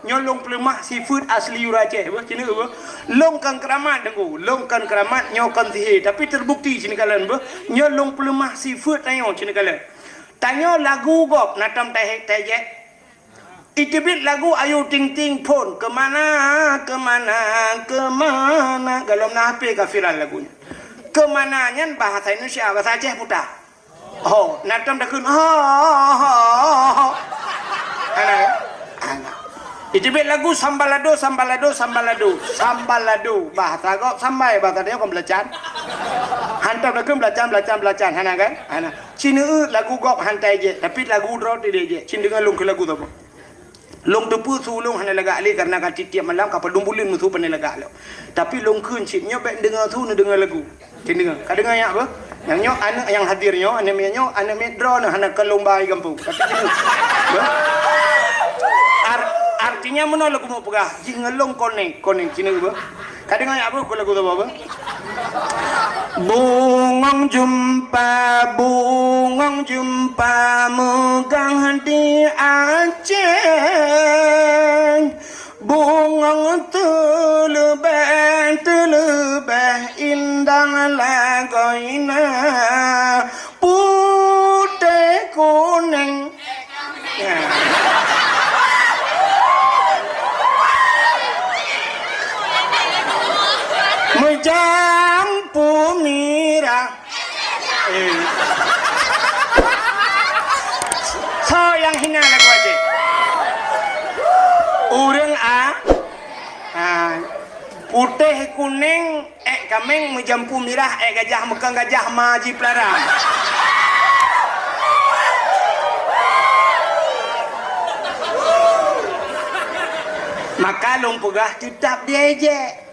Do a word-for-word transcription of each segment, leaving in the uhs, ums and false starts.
Nyoe lôn peuleumah sifeuet asli ureuëng Aceh, beuh, ci neueu, beuh. Lôn kon keuramat, Teungku. Lôn kon keuramat, nyoe kon sihé. Tapi terbukti ci neukalon, beuh. Nyoe lôn peuleumah sifeuet tanyoe ci neukalon. Tanyoe lagu gob na tom tahe-, taéjek. Iteubiet lagu Ayu Ting Ting phon, "Kemana, kemana, kemana?" Golom na H P ka viral lagu nyan. "Kemana" nyan bahasa Indonesia, bahasa Aceh puta. Ho, na tom takheun, ho, ho, ho, ho. Hana, hana. Iteubiet lagu Sambalado, Sambalado, Sambalado, Sambalado. Bahasa gob sambai, bahasa dia kon belacan. Hantom takheun belacan, belacan, belacan. Hana kan? Hana. Ci neueu lagu gob han taéjek, tapi lagu droe teuh taéjek. Ci neudeungoe lôn keu lagu saboh. Lôn teupeue su lôn hana lagak lé, kareuna ka tiep-tiep malam ka padum buleuen meusu pane lagak lom. Tapi lôn kheun cit nyoe bék deungoe su, neudeungoe lagu. Ci neudeungoe. Ka deungoe nyak beuh? Nyang nyoe aneuk nyang hadir nyoe, aneuk miet nyoe, aneuk miet droeneuh hana keu lôn ba i gampông. Tapi ci neudeungoe. Beuh? Ar-, artinya meunoe lôn keumeung peugah, jih ngon lôn konek, konek ci neudeungoe beuh. Ka deungoe nyak beuh, keu lagu saboh beuh? Bungong jeumpa, bungong jeumpa meugah di Aceh. Bungong teuleubeh, teuleubeh indah lagoina. Putéh kuneng. Meujampu mirah. Eh. Soe nyang hina lagu Aceh? Ureuëng a-, a, putéh kuneng. Ék kaméng meujampu mirah, ék gajah meukong gajah ma jipeulara. Maka lôn peugah teutap diéjek.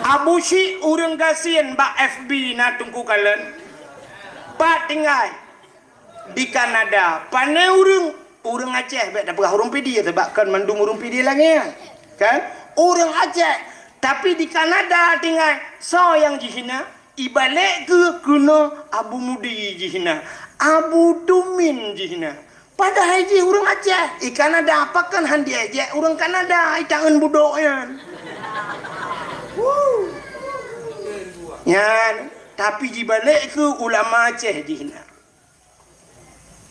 Abu Syik ureuëng gasien bak F B na Teungku kalon. Pat tinggai? Di Kanada, pane ureuëng, ureuëng Aceh, bék tapeugah ureuëng Pidie, sabab kon mandum ureuëng Pidie lagée nyan. Kan? Ureuëng Aceh, tapi di Kanada tinggai, soe nyang jihina? Ibalek keuh keunoe Abu Mudi jihina, Abu Tumin jihina. Padahai jih ureuëng Aceh, i Kanada pakon han diéjek ureuëng Kanada, i taeun budok nyan. Nyan, tapi jibalek keuh ulama Aceh jihina.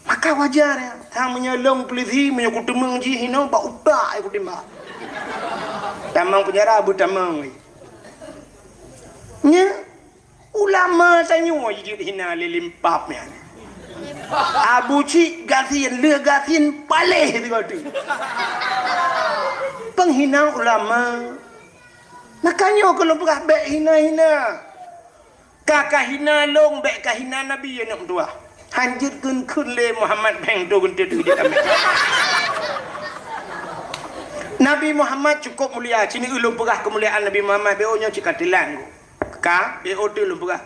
Maka wajar ya, sang meunyoe lôn peulisi, meunyoe kuteumeung jih inoe bak utak ya kutimbak. Tamong penjara beutamong weh. Nya, ulama tanyoe jijeuet hina lé limpab nyan. Abu Cik gasien, le gasien paléh sigoe teuk. Penghina ulama. Maka nyoe keu lôn peugah bék hina-hina. Ka kahina lôn, bék kahina Nabi aneuk meutuwah. Han jeuet kheun-kheun lé Muhammad beng tu geunteut geujeuet amé. Nabi Muhammad cukup mulia, ci neueu lôn peugah keumuliaan Nabi Muhammad, bék nyoe cit ka teulat. Ka, bék teuk lôn peugah.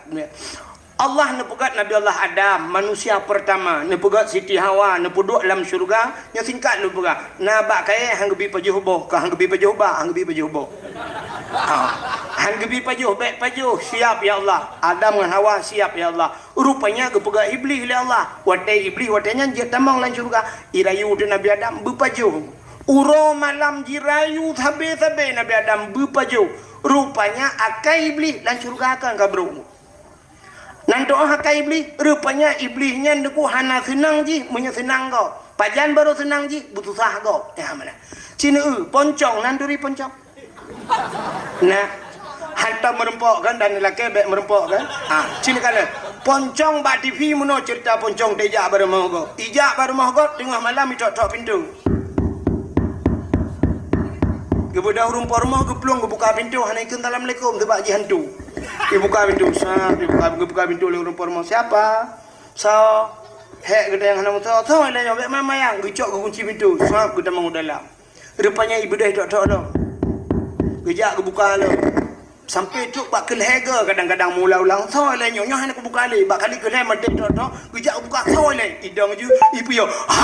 Allah neupeugét Nabi Allah Adam, manusia pertama, neupeugét Siti Hawa, neupeuduek lam syeuruga, nyoe singkat lôn peugah. Na bak kayée han geubi pajoh boh, ka han geubi pajoh bak, han geubi pajoh boh. Ha. Han geubi pajoh, bék pajoh, siap ya Allah. Adam ngon Hawa siap ya Allah. Rupanya geupeugah Iblih lé Allah. Watée Iblih watée nyan jeuet tamong lam syeuruga, irayu teuk Nabi Adam beupajoh. Uroe malam jirayu sabe-sabe Nabi Adam beupajoh. Rupanya akai Iblih lam syeuruga kan ka brok. Nan teu'oh akai Iblih, rupanya Iblih nyan deuku hana seunang jih meunyoe seunang gob. Pajan barô seunang jih, beususah gob. Ya, mana? Ci neueu, poncong nan turi poncong. Nah, hantom meureumpok kan, dan lakée bék meureumpok kan? Ha, ci neukalon. Poncong bak T V meunoe ceurita poncong teuh ijak bak rumoh gob. Ijak bak rumoh gob, teungoh malam itok-tok pintoe. Geubeudôh ureuëng po rumoh geuplueng geubuka pintoe, hana ikheun assalamualaikum, sabab jih hantu. Ibuka pintoe, sab, ibuka, geubuka pintoe lé ureuëng po rumoh. Siapa? Soe? Hék geutanyoe hana meusoe, soe lé nyoe, bék mayang-mayang, geucok geukunci pintoe, sab, geutamong u dalam. Rupanya ibeudôh tok-tok lom. Geujak geubuka lom. Sampai trok bak keu lhée goe kadang-kadang meuulang-ulang, soe lé nyoe, nyoe hana kubuka lé, bak kali keu lhée maté tok-tok, geujak geubuka, soe lé, idong ju, ipiôh. Ha!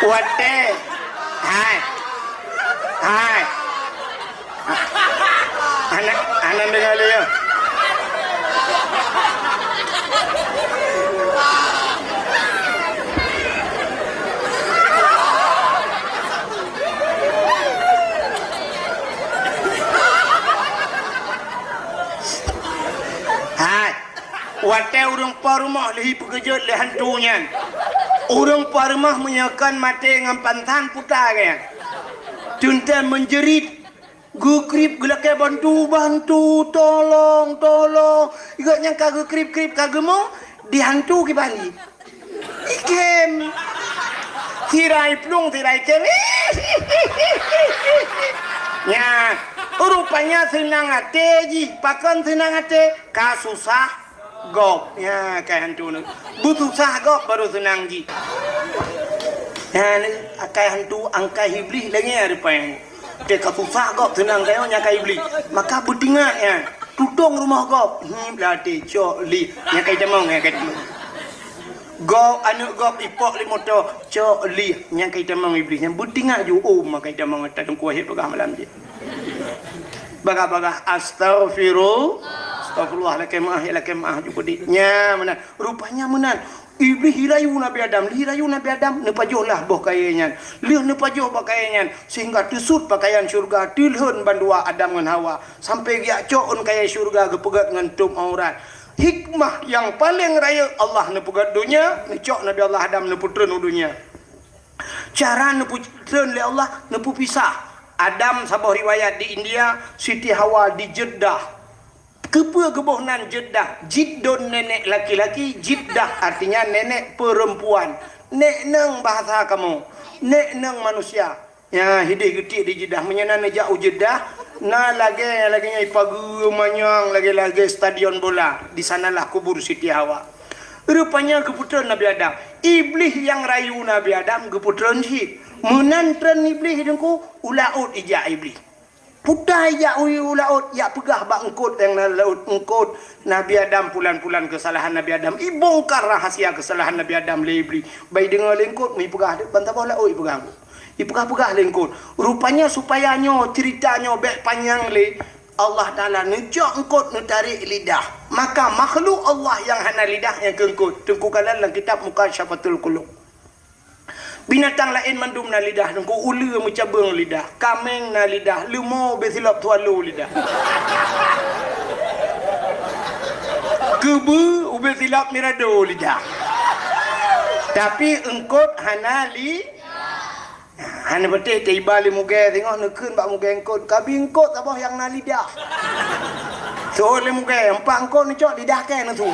Watée, hai, Hai. Hana, hana deungoe lé, ya. Hai. Watée ureuëng po rumoh lheuh peukeujot lé hantu nyan. Ureuëng po rumoh meunyoe kon maté ngon pansan puta geuh nyan. Teuntée meunjerit, geukrieb geulakée bantu, bantu, tolong, tolong. Gobnyan ka geukrieb-krieb ka geumo, di hantu kibali. Ikem. Sirai plueng, sirai kem. Nya, rupanya seunang até jih. Pakon seunang até? Ka susah gob. Nya, akai hantu ni. Beususah gob baru seunang jih. Nya, ni akai hantu, angkai Iblih lagée rupanya. Teuka susah gob seunang kayong nyang ka Iblih. Maka beutingat nyan. Tutong rumoh gob. Hmm, lateh cok li. Nyang ka itamong, nyang ka itamong. Gob, aneuk gob ipok lé moto. Cok li. Nyang ka itamong Iblih. Nyang beutingat ju, oh, maka itamong ata teungku wahé peugah malam jih. Bagah-bagah, astaghfiru-, astaghfirullah, lakée meuah, ya lakée meuah, ju peudik. Nya, meunan. Rupanya meunan. Iblih irayu Nabi Adam, irayu Nabi Adam, neupajoh lah boh kayée nyan. Lheueh neupajoh boh kayée nyan, sehingga teusut pakaian syurga, teulhon bandua Adam ngon Hawa, sampai geujak cok ôn kayée syurga geupeugét ngon tôb aurat. Hikmah nyang paleng rayeuk, Allah neupeugét donya, neucok Nabi Allah Adam neupeutreun u donya. Cara neupeutreun lé Allah, neupeupisah. Adam saboh riwayat di India, Siti Hawa di Jeddah. Keupeue geuboh nan Jeddah? Jiddon nenek laki-laki, Jiddah artinya nenek perempuan. Nek neng bahasa kamoe, nek neng manusia. Nya, hideh geutiek di Jeddah. Meunyoe na neujak u Jeddah, na lagée, lagée nyan ipageue manyang lagée-lagée stadion bola. Di sanalah kubur Siti Hawa. Rupanya geupeutreun Nabi Adam. Iblih nyang rayu Nabi Adam geupeutreun cit. Meunan treun Iblih teungku, u laôt ijak Iblih. Puta ijak u, u laôt, jak peugah bak eungkôt nyang na laôt, "Eungkôt, Nabi Adam, pulan-pulan keusalahan Nabi Adam." Ibongkar rahasia keusalahan Nabi Adam lé Iblih. Bai deungoe lé eungkôt, meuipeugah deuek ban saboh laôt ipeugah. Ipeugah-peugah lé eungkôt. Rupanya supaya nyoe ceurita nyoe bék panyang lé, Allah Taala neucok eungkôt neutarek lidah. Maka makhluk Allah nyang hana lidah nyang keu eungkôt. Teungku kalon lam kitab Mukasyafatul Qulub. Binatang laén mandum na lidah, teungku uleue meucabeueng lidah, kaméng na lidah, leumo ubé silop swallow lidah. Keubeue ubé silop mirado lidah. Tapi eungkôt hana li-, hana beuteh teuiba lé mugée singoh neukheun bak mugée eungkôt, "Kabi eungkôt saboh nyang na lidah." Seuôt lé mugée, "Empat eungkôt neucok lidah kée neusu."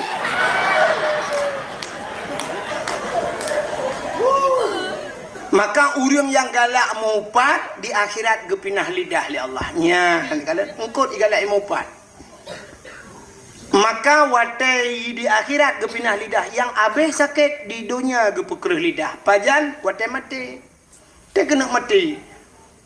Maka ureuëng nyang galak meuupat di akhirat geupinah lidah lé Allah. Nya, kan kala eungkôt igalak meuupat. Maka watée di akhirat geupinah lidah, nyang abéh sakét di donya geupeukreueh lidah. Pajan watée maté. Teuh keuneuk maté.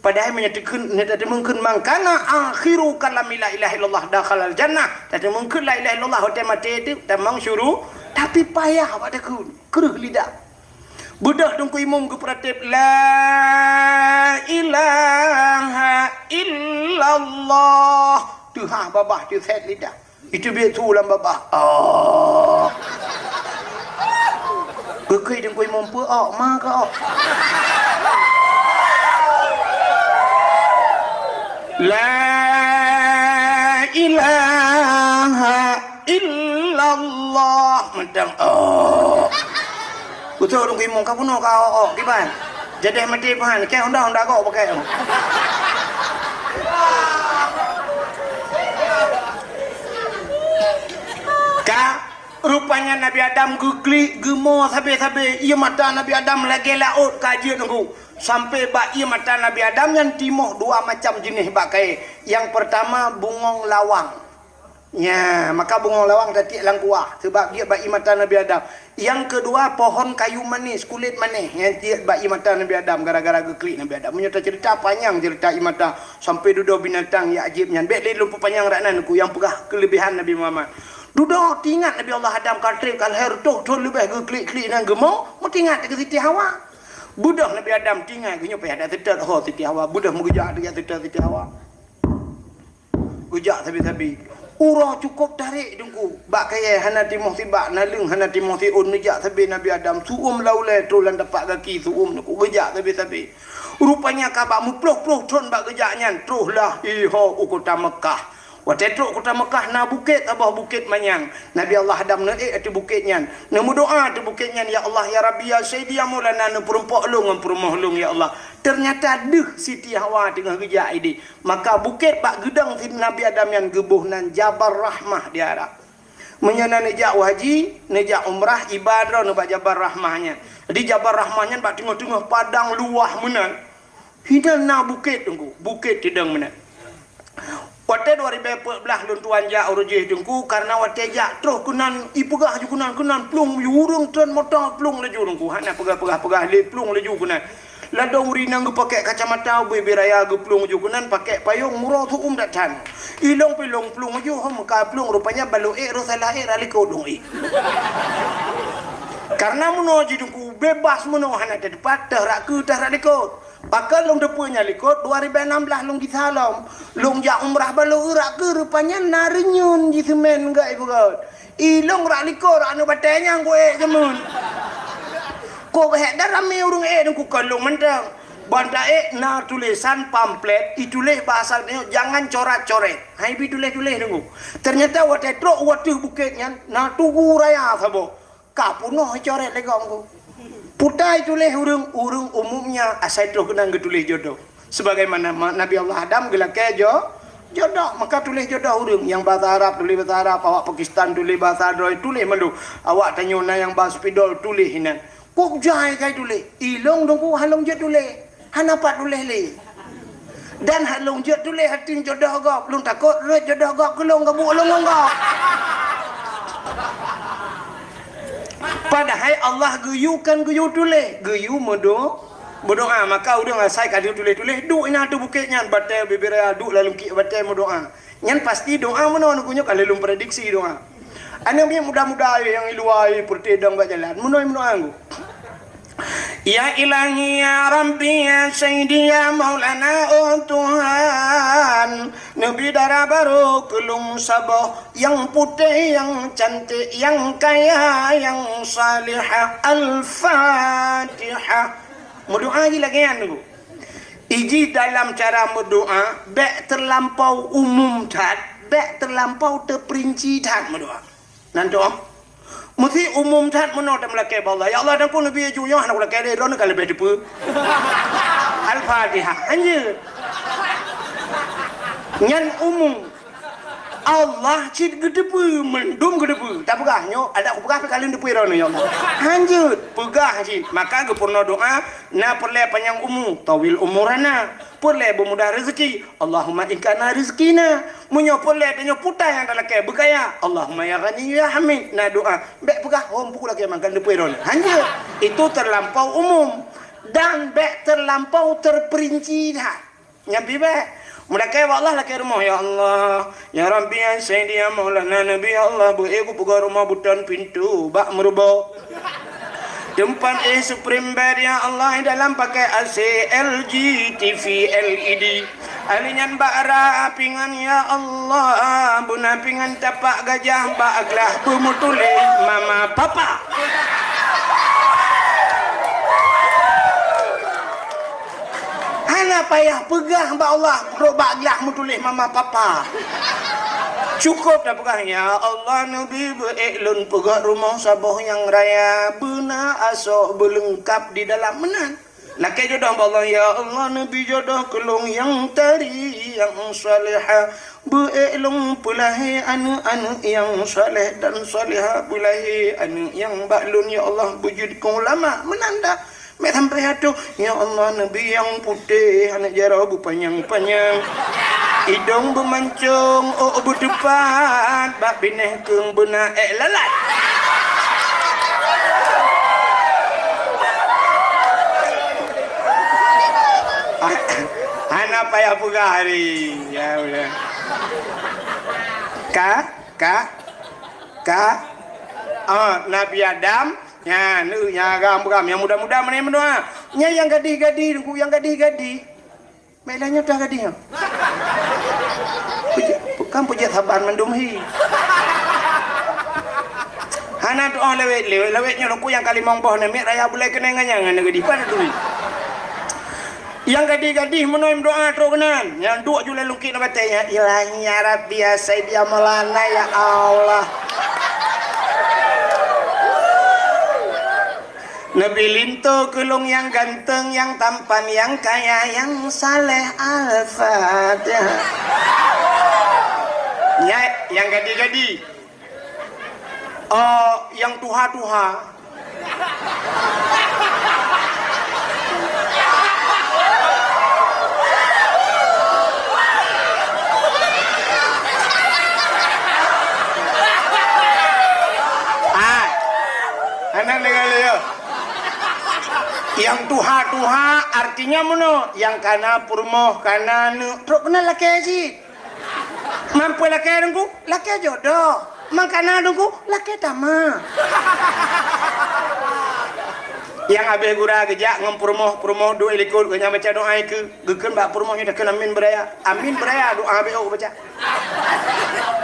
Padahai meunyoe teukheun, meunyoe tateumeung kheun, "Man kana akhiru kalami la ilaha illallah dakhalal jannah." Tateumeung kheun la ilaha illallah watée maté teuh tamong syuru, tapi payah bak takheun, kreueh lidah. Beudôh teungku imum geupeuratéb, "La ilaha illallah." Teuhah babah teusét lidah. Itu biet su lam babah. Oh. Geukheun teungku imum peu, oh, ma ka, oh. La ilaha illallah. Mantang, oh. Beutôi ureuëng imum ka bunoe ka, oh, oh, kiban. Jadi maté pahan, kée honda-honda kok pakai. Ka, rupanya Nabi Adam geuklik, geumo sabe-sabe. Ié mata Nabi Adam lagée laôt ka jeuet nunggu. Sampai bak ié mata Nabi Adam nyan timoh dua macam jeuneh bak kayée. Nyang peurtama bungong lawang. Nya, maka bungong lawang tatiek lam kuah, sabab jeuet bak ié mata Nabi Adam. Nyang keudua, pohon kayu manis, kulét manéh, nyang jeuet bak ié mata Nabi Adam gara-gara geuklik Nabi Adam. Meunyoe taceurita panyang ceurita ié mata, sampai dudoe binatang nyang ajaéb nyan. Bék lé lôn peupanyang rak nan, ku nyang peugah keuleubehan Nabi Muhammad. Dudoe teuingat Nabi Allah Adam ka treb ka lahé reutôh thon leubeh geuklik-klik nan geumo, meuteuingat keu Siti Hawa. Beudôh Nabi Adam tinggai, geunyoe payah dak teutot ho Siti Hawa. Beudôh meugeujak dak teutot Siti Hawa. Geujak sabe-sabe. Uroe cukôp tarek Teungku. Bak kayèe hana timoh sibak, naleueng hana timoh siôn, neujak sabe Nabi Adam. Su'uem lam ulèe troh lam tapak gaki su'uem Teungku. Geujak sabe-sabe. Rupanya ka bak meuploh-ploh thon bak geujak nyan, troh lah iho u kota Meukah. Watèe trok kota Meukah na bukét, saboh bukét manyang. Nabi Allah Adam neuék ateueh bukét nyan. Neumeudoa ateueh bukét nyan, "Ya Allah, ya Rabbi, ya Sayyidi, ya Maulana," neupeurumpok lôn ngon peurumoh lôn, ya Allah. Teunyata deuh Siti Hawa teungoh geujak idéh. Maka bukét bak geudong Nabi Adam nyan geuboh nan Jabal Rahmah di Arab. Meunyoe na neujak u haji, neujak umrah, iba droeneuh bak Jabal Rahmah nyan. Jadi Jabal Rahmah nyan bak teungoh-teungoh padang luwah meunan. Hinan na bukét Teungku, bukét teudong meunan. Watèe dua ribèe peuet blah lôn tuan jak u Rujih Teungku, kareuna watèe jak troh keunan, ipeugah ju keunan, keunan plueng ju ureueng tron moto plueng laju Teungku. Hana peugah-peugah-peugah lé plueng laju keunan. Ladôm ureueng inong geupakèk kacamata, ubé-bé raya geuplueng ju keunan, pakèk payông, uroe su'uem that-that. Ilông pih lông plueng ju, hom ka plueng rupanya balok ék, roh salah ék, rak likôt lông ék. Kareuna meunoe jih Teungku bebas meunoe hana teupat, teuh rak keue, teuh rak likôt. Pakon lôn teupeue nyan likôt, dua ribèe nam blah lôn gisa lom. Lôn jak umrah bak lôn eu rak keue, rupanya na reunyeun jih seumén gèt ipeugöt. Ilông rak likôt rak aneuk batèe nyang ku ék jameun. Kok hék dan ramé ureueng ék Teungku kon lôn mantong. Ban taék na tulésan pamflet ituléh bahasa Indonesia, "Jangan corat-coret." Hai bi tuléh-tuléh Teungku. Teunyata watèe trok u ateueh bukét nyan na tugu raya saboh. Ka peunoh icorét lé gob Teungku. Peue ta ituléh ureueng, ureueng umumnya asai troh keunan geutuléh jodoh. Sebagaimana ma-, Nabi Allah Adam geulakèe jo-, jodoh, maka tuléh jodoh ureueng. Nyang bahasa Arab tuléh bahasa Arab, awak Pakistan tuléh bahasa droe, tuléh mandum. Awak tanyoe na nyang bahasa Spidol tuléh inan. Kok jai kai tuléh? Ilông Teungku han lôn jeuet tuléh. Hana pat tuléh lé. Dan han lôn jeuet tuléh hati jodoh gob. Lôn takot rhot jodoh gob keu lôn, geubuet lôn ngon gob. Padahai Allah geuyue kan geuyue tuléh, geuyue meudo-, meudoa. Maka ureueng asai ka lheueh tuléh-tuléh, duek inan ateueh bukét nyan, batèe bibiraya duek lam lungkiek batèe meudoa. Nyan pasti doa meunoe Teungku nyoe ka lheueh lôn prediksi doa. Aneuk miet muda-muda nyang di luwa, peureute dong bak jalan, meunoe meudoa Teungku. Ya Ilahi, ya Rabbi, ya Sayyidi, ya Maulana, oh Tuhan, neubi dara barô keu lôn saboh, nyang putéh, nyang cantik, nyang kaya, nyang salihah. Al-Fatihah. Meudoa jih lagèe nyan Teungku. Iji dalam cara meudoa, bèk teulampau umum that, bèk teulampau teuperinci that meudoa. Nan doa. Meusti umum that meunoe tameulakèe bak Allah. Ya Allah, dan ku neubi ju nyoe hana kulakèe lé, droeneuh ka leubeh teupeue. Al-Fatihah. Hanjeuet. Nyan umum. Allah cit geuteupeue, mandum geuteupeue. Tapeugah nyoe, adak kupeugah pih ka lheueh teupeue droeneuh ya Allah. Hanjeuet, peugah cit. Maka geupeurunoe doa, na peureulèe panyang umu, tawil umurana. Peureulèe beumudah rezeki. Allahumma ingkana rizqina. Meunyoe peureulèe tanyoe peue ta nyang talakèe beukaya. Allahumma ya Ghani ya Hamid. Na doa. Bèk peugah hom peue kulakèe mangkan leupoi droeneuh. Hanjeuet. Itu terlampau umum. Dan bèk terlampau terperinci that. Nyan pih bèk. Meulakèe bak Allah lakèe rumoh, "Ya Allah, ya Rabbi, ya Sayyidi, ya Maulana Nabi, ya Allah, beu ék kupeugah rumoh beuton pintoe bak meurubo." Teumpat éh Supreme Bed, ya Allah, dalam pakai A C, L G, T V, L E D. Ahli nyan bak rap pingan, ya Allah, beuna pingan tapak gajah bak glah beumeutuléh mama papa. Hana payah peugah bak Allah, rot bak glah meutuléh mama papa. Cukôp tapeugah, "Ya Allah, neubi beu ék lôn peugah rumoh saboh nyang raya, beuna asoe beuleungkap di dalam meunan." Lakèe jodoh bak Allah, "Ya Allah, neubi jodoh keu lôn nyang tari, nyang salihah. Beu ék lôn peulahé aneuk-aneuk nyang saleh dan salihah, beulahé aneuk nyang bak lôn, ya Allah, beujeuet keu ulama." Meunan dak? Meunan sampai atoh, "Ya Allah, neubi nyang putéh, aneuk jaroe beupanyang-panyang, idong beumancong, ôk beuteupat, bak binéh keueng beuna ék lalat." Hana payah peugah hari. Ya, udah. Ka, ka, ka. Ah, Nabi Adam Nyan, eh, nyang agam-agam, nyang muda-muda meunan meudoa. Nyan nyang gadih-gadih, Teungku, nyang gadih-gadih. Meulah nyoe teuh gadih nyoe. Peujeuet, kan peujeuet saban mandum hi. Hana tu'oh lewet, lewet, lewet nyoe Teungku nyang ka limong boh namiet raya bulai keunong ngon nyang hana gadih. Pat turi. Nyang gadih-gadih meunoe meudoa trok keunan. Nyang duek ju lé lungkit na batée nyan, "Ilahi ya Rabbi ya Sayyidi ya Maulana ya Allah." Neubi linto keu lôn nyang ganteng, nyang tampan, nyang kaya, nyang saleh. Al-Fatihah. Nyan nyang gadih-gadih. Oh, nyang tuha-tuha. Ah, hana deungoe lé, yo. Nyang tuha-tuha artinya meunoe, nyang kana peurumoh, kana aneuk, trok keunan lakée cit. Man peue lakée Teungku? Lakée jodoh. Man kana Teungku? Lakée tamah. Nyang habéh gura geujak ngon peurumoh, peurumoh duek likot, geuh nyan baca doa ikeue. Geukheun bak peurumoh nyoe takheun amin beuraya. Amin beuraya doa habéh geubaca.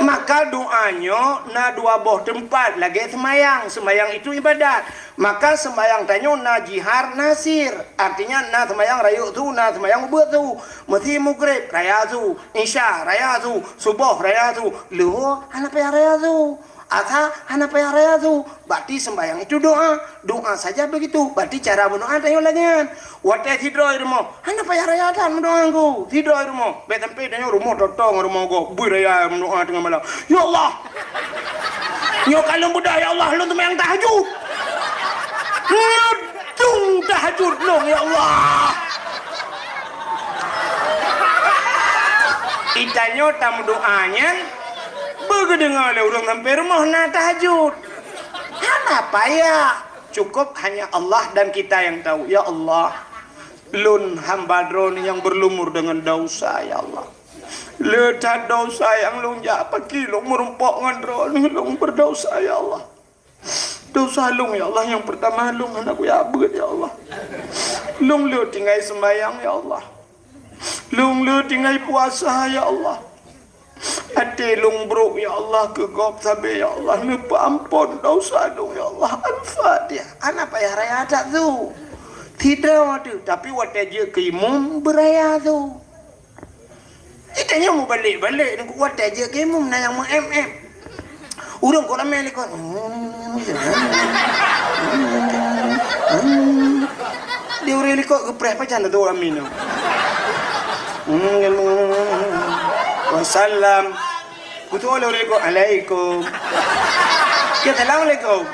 Maka doa nyoe na dua boh teumpat lagée seumayang. Seumayang itu ibadat. Maka seumayang tanyoe na jihar na sir. Artinya na seumayang rayeuk su, na seumayang ubeut su. Meusi mugreb raya su, isya raya su, suboh raya su, luho hana payah raya su. Asa hana payah raya su. Berarti sembahyang itu doa. Doa saja begitu. Berarti cara berdoa tanyoe lagée nyan. Watée sidroe rumoh, hana payah raya that meudoa Teungku. Sidroe rumoh, bék sampai tanyoe rumoh totong rumoh gob. Bui raya meudoa teungoh malam. Ya Allah. Nyoe ka lôn beudôh, ya Allah, lôn seumayang tahajud. Nyoe Tung tahajud lôn, ya Allah. Itanyoe tameudoa nyan beugeudeungoe lé ureuëng sampai rumoh na tahajud. Hana payah. Cukup hanya Allah dan kita yang tahu. Ya Allah, lôn hamba Droeneuh nyang berlumur dengan dosa, ya Allah. Le that dosa nyang lôn jak paki lôn meurumpok ngon Droeneuh, lôn berdosa, ya Allah. Dosa lôn, ya Allah, nyang pertama lôn hana kuyak beuet, ya Allah. Lôn le tinggai sembahyang, ya Allah. Lôn le tinggai puasa, ya Allah. Até lôn brok, ya Allah, keu gob sabe, ya Allah. Neupeuampon dosa lôn, ya Allah. Al-Fatihah. Hana payah raya that su. Sidroe teuh, tapi watée jeuet keu imum beuraya su. Itanyoe mubalek-balek Teungku, watée jeuet keu imum na nyang meu-em-em. Ureuëng kok ramé likot. Di ureuëng likot geupreh pajan tu amin. Wasallam. Kutu oleh ureuëng likot, "Alaikum." Dia, "Assalamualaikum."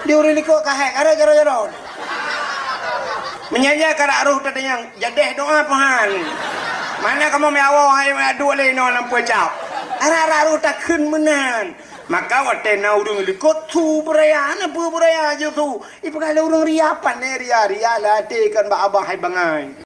Di ureuëng likot kahai, kada jaro-jaro. Meunyan jak karak roh tatanyong, jadeh doa pahan. Mana kamoe meunyawa hai meunaduk lé inoe lam pucak. Arak-arak roh takheun meunan. Maka watée na ureuëng likot su beuraya, na peue beuraya jih su. Ipeugah lé ureuëng ria, pane ria, ria lam até kon bak abah hai bangai.